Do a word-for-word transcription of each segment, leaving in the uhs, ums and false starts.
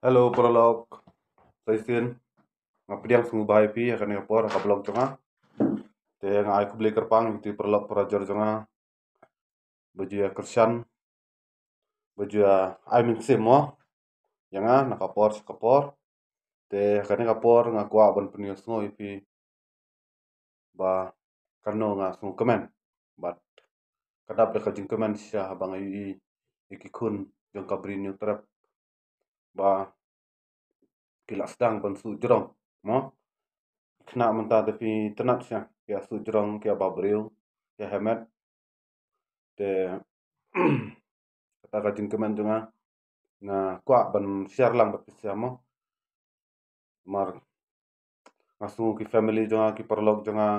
Hello paralok. Sa shisien nga pdiang sngewbha ïa phi ha kane ka por ha ka vlog jong nga. Te nga ai khublei kyrpang ïa phi paralok parajor jong nga. Ba ju ïa kyrshan, ba ju ïa ai mynsiem mo ïa nga na ka por sha ka por. Te ha kane ka por nga kwah ban pynïasngew ïa phi ba kano nga sngewkmen. Bad ka dap da ka jingkmen shisha haba nga ïohi ïa ki khun jong ka Bri Hynñiewtrep ba ki la sdang ban suh jrong mo. Khynnah mynta te phi tnat shisha, ki ïa suh jrong, ki ïa ba briew, ki ïa hemet. Te kata ka jingkmen jong nga, nga kwah ban share lang bad phi shisha mo. Namar nga sngew ki family jong nga, ki paralok jong nga,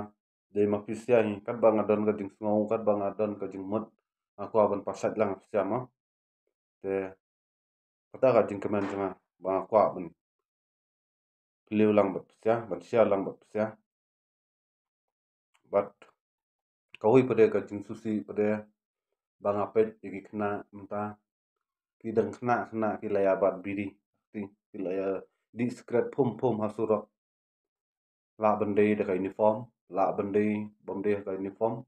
dei ma phi shisha hi. Katba nga don ka jingsngew, katba nga don ka jingmut, nga kwah ban pynshai lang phi shisha mo. Te kata ka jingkmen jong nga ba nga kwah ban phylliew lang bad phi shisha, ban share lang bad phi shisha. Bad kawei pat de ka jingsngewsih pat de ba nga peit ïa ki khynnah mynta, ki dang khynnah khynnah ki la ïa bat biri, ki la ïa dih sikret phum phum ha surok. Lah ban dei da ka uniform, lah ban dei bym dei ha ka uniform,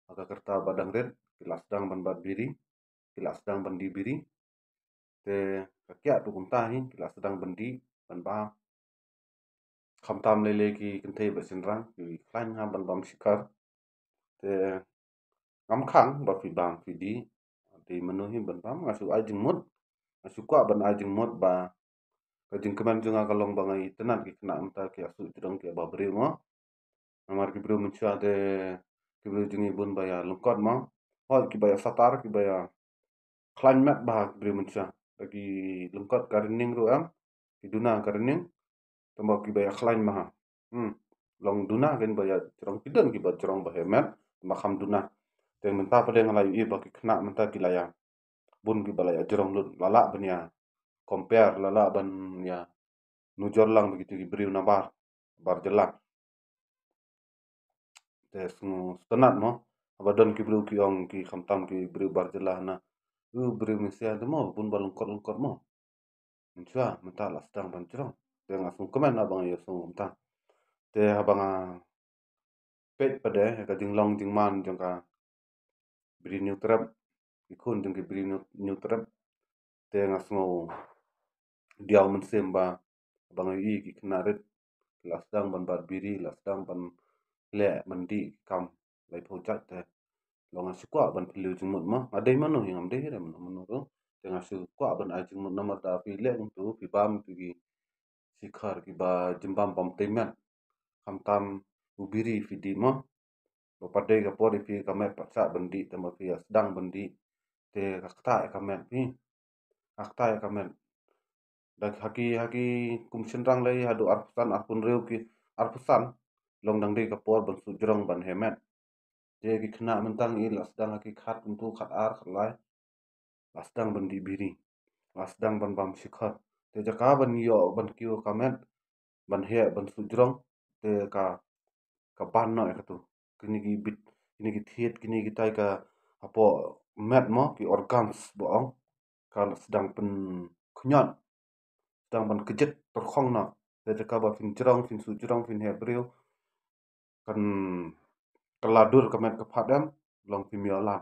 ha ka rta ba dang rit ki la sdang ban bat biri, ki la sdang ban dih biri. Te ka kiad tu kumta hi, ki la sdang ban dih ban bam. Khamtam lei lei ki kynthei bad shynrang ki khlaiñ ha ban bam shikhar. Te ngam khang ba phi bam phi dih, te mano hi ban bam, nga shu ai jingmut, nga shu kwah ban ai jingmut ba ka jingkmen jong nga ka long ba nga ïa tnat ki khynnah mynta ki ïa suh jrong, ki ïa ba briew mo. Namar ki briew mynshuwa te ki briew jong ngi bun ba ïa lyngkot mo. Hooid ki ba ïa satar, ki ba ïa khlaiñ met bha ki briew mynshuwa. Da ki lyngkot ka ri ning ruh em, ki duna ka ri ning. Tangba ki ba ïa khlaiñ bha. Hmm. Long duna kin ba ïa jrong, ki don ki ba jrong ba hemet, tangba kham duna. Te mynta pat de nga la ïohi ba ki khynnah mynta ki la ïa, bun ki ba la ïa jrong lut, la lah ban ïa compare, la lah ban ïa nujor lang bad kito ki briew na bar, bar jylla. Te sngewtynnat mo, haba don ki briew ki ong, ki khamtam ki briew bar jylla na, u briew Malaysia te mo bun ba lyngkot lyngkot mo. Mynshuwa mynta la sdang ban jrong. Te nga sngewkmen haba nga ïohsngew kumta. Te haba nga peit pat de ïa ka jinglong jingman jong ka Bri Hynñiewtrep, ki khun jong ki Bri Hynñiew, Hynñiewtrep, te nga sngew diaw mynsiem ba, ba nga ïohi ki khynnah rit ki la sdang ban bat biri, la sdang ban leh ban dih ki kam laiphew jait. Te long nga shu kwah ban phylliew jingmut mo, nga dei mano hi, ngam dei hi re mano mano ruh. Te nga shu kwah ban ai jingmut namar da phi leh kumtu, phi bam ïa ki shikhar ki ba jingbam bym tei met. Khamtam u biri phi dih mo, ba pat dei ka por ïa phi ka met pat shah ban dih, tangba phi ïa sdang ban dih. Te ka ktah ïa ka met phi, ka ktah ïa ka met. Da ha ki, ha ki kum shynrang lei haduh arphew san, arphew hynriew ki, arphew san, long dang dei ka por ban suh jrong ban hemet. Te ki khynnah mynta ngi la sdang ha ki khat kumtu, khat ar, khat lai, la sdang ban dih biri, la sdang ban bam shikhar. Te jaka ban ïoh ban kiew ka met, ban heh ban suh jrong, te ka, ka ban noh ïa katu. Kine ki bit, kine ki thied, kine kitai ka hapoh met mo, ki organs ba ong, ka la sdang pynkhñiot, sdang ban kjit tyrkhong noh. Te jaka ba phin jrong, phin suh jrong, phin heh briew, kan, kan la dur ka met ka phad em, long phim ïoh lad.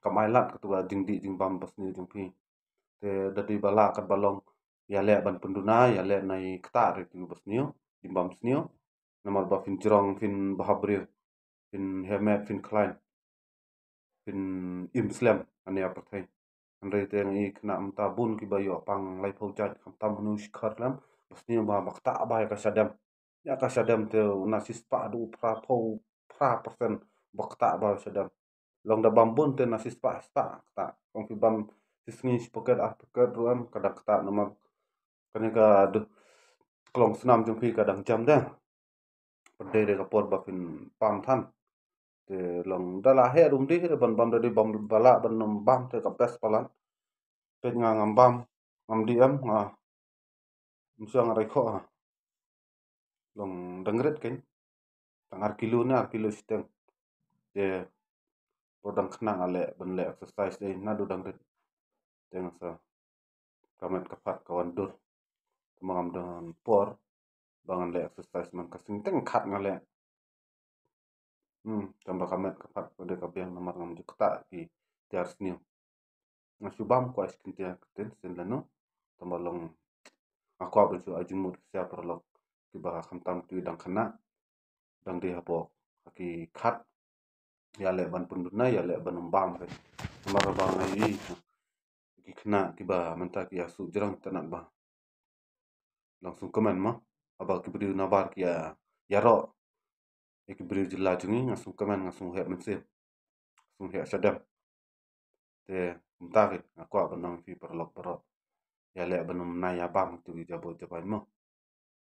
Kam ai lad katu ka jingdih jingbam basniew jong phi. Te da dei ba lah katba long, ïaleh ban pynduna, ïaleh na i ktah re tu basniew, jingbam sniew. Namar ba phin jrong, phin bha briew, phin hemet, phin khlaiñ, phin im slem ha ïa pyrthei. Hynrei te ngi khynnah mynta bun ki ba ïoh pang laiphew jait, khamtam hynñiew shikhar lem, basniew ba, ba ktah ba ïa ka shadem. Ïa ka shadem te na shispah haduh phra phew, phra percent ba ktah ba shadem. Long da bam bun te na shispah, spah ktah. Kong phi bam shisngi shi paket, ar paket ruh em, ka dang ktah namar kane ka duh klong snam jong phi ka dang jam de. Pat dei re ka por ba phin pam than. Te long da la heh ruh ym dei re ban bam, da dei bam ba lah ban ym bam te ka best palat. Peit nga ngam bam, ngam dih em, nga ym shu nga rai khoh ha. Long dang rit kein. Tang ar kilo ne ar kilo shiteng. Te por dang khynnah nga leh, ban leh exercise dei naduh dang rit. Te nga sa ka met ka phad ka wan dur. Tang ba ngam don por ba ngan leh exercise man ka sing teng khat nga leh. Hmm, tang ba ka met ka phad ka dei ka biang namar ngam ju ktah ki tiar sniew. Nga shu bam kwai shi kyntien kyntien sien lano. Tang ba long nga kwah ban shu ai jingmut sha paralok kiba khamtam kiwei dang khynnah dang dei hapoh ki khat. Ïaleh ban pynduna, ïaleh ban ym bam re. Namar ba nga ïohi ki khynnah kiba mynta ki ïa shu jrong tang ba long sngewkmen mo, haba ki briew nabar ki ïa ïaroh ïa ki briew jylla jong ngi, nga sngewkmen, nga sngewheh mynsiem, sngewheh shadem. Te mynta ki nga kwah ban ong ïa phi paralok baroh, ïaleh ban ym nai ïa bam ïa tu ki jaboh jabain mo.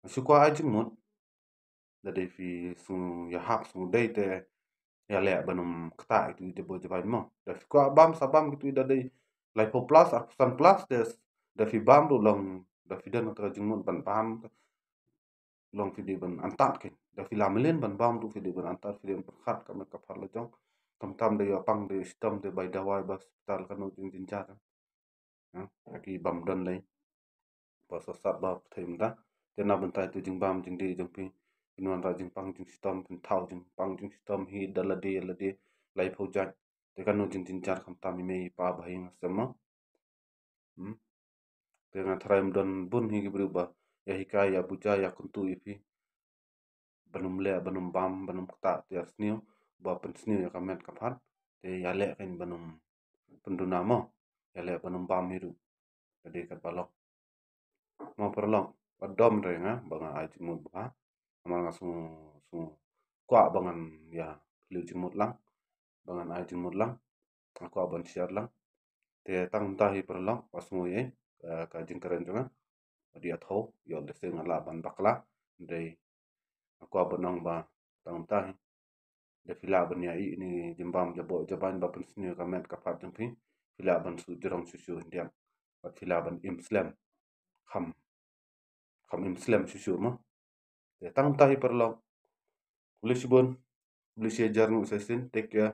Nga shu kwah ai jingmut. Da dei phi sngew ïahap sngew dei te ïaleh ban ym ktah ïa tu ki jaboh jabain mo. Da phi kwah bam sa bam ïa tu ki da dei laiphew plus, arphew san plus te da phi bam ruh long da phi don ka jingmut ban bam. Long phi dei ban antad kein. Da phi la mlien ban bam ruh phi dei ban antad, phi dei ban pyrkhat ka met ka phad la jong. Tam tam da ïoh pang da ïoh shitom da bai dawai ba hospital kano jingjynjar. Ha, ki bam don lei. Ba sa sat ba pyrthei mynta. Te na bynta ïa tu jingbam jingdih jong phi, phin wanrah jingpang jingshitom, phin thaw jingpang jingshitom hi da lade ïa lade laiphew jait. Te kano jingjynjar khamtam i mei i pa ba hi nga shem mo. Hmm. Te nga tharai ym don bun hi ki briew ba ïa hikai, ïa buja, ïa kyntu ïa phi ban ym leh, ban ym bam, ban ym ktah tiar sniew, ba pynsniew ïa ka met ka phad. Te ïaleh kein ban ym pynduna mo, ïaleh ban ym bam hi ruh. Ka dei katba long. Mo paralok, ba dom re nga ba nga ai jingmut bha. Namar nga sngew, sngew kwah ba ngan ïa phylliew jingmut lang, ba ngan ai jingmut lang. Nga kwah ban share lang. Te tang mynta hi paralok, ba sngew ïa, eh, ka jingkren jong nga. Ba dei ïathuh, ïoh lehse nga lah ban bakla. Hynrei nga kwah ban ong ba tang mynta hi da phi lah ban ïa ïoh ïa ki jingbam jaboh jabain ba pynsniew ïa ka met ka phad jong phi. Phi lah ban shu jrong shuh shuh hynrei bad phi lah ban im slem. Kham, kham im slem shuh shuh mo. Te tang mynta hi paralok. Khublei shibun. Khublei shi hajar nguh sa shisien. Take care.